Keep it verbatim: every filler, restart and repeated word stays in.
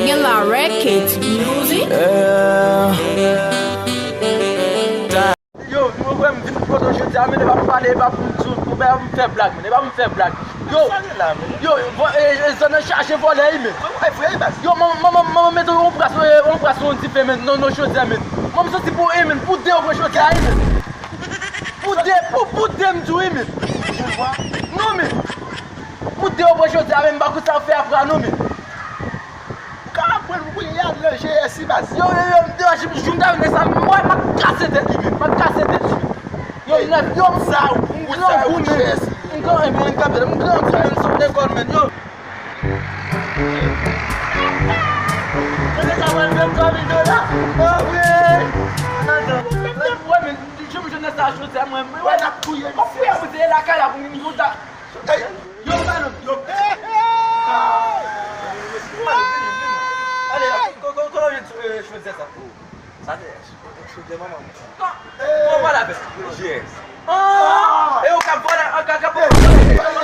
Gen la Records Music. Yo, nou wè m vin kote w jodi a, men e pa pou pale, e pa pou m di w, e pa pou m fè blag, men e pa pou m fè blag. Yo, yo, vo- e- e- zòn nan chaje vòlè wi, men. Yo, manman, manman, manman mete yon pras, e, yon pras yon dife, men, nan, nan chodiè, men. Manman soti pou, e, men, pou de yo pran chodiè wi, men. Pou de, pou, pou de m di w wi, men. Non, men. Pou de yo pran chodiè, men, m pa konn sa w fè apre a, non, men. Ou ka aprann pou kounye a nan G S I baz. Yo, yo, yo, m te wè jou m ta vin sa, m wè m ap kase tèt li, men. M ap kase tèt li, men. Yo, m nèf, yo, m sa, m gran gou, men. M gran, men, m kanpe, m gran gou, men, m sot lekòl, men, yo. Mwen te ka pral fè twa mil dola. Ah wi. Wè, men, jou m jwenn sa chodiè, mwen, mwen, wè, n ap touye m. Kòm fouye mwen te lakay la pou m vin konsa. Yo, balon, yo. Ale, ko- ko- kote w jwenn chodiè sa? Sa se chodiè manman mwen. Kòman w pale avè l? Yes. Ah! E ou k ap vòlè, ou k ap vòlè.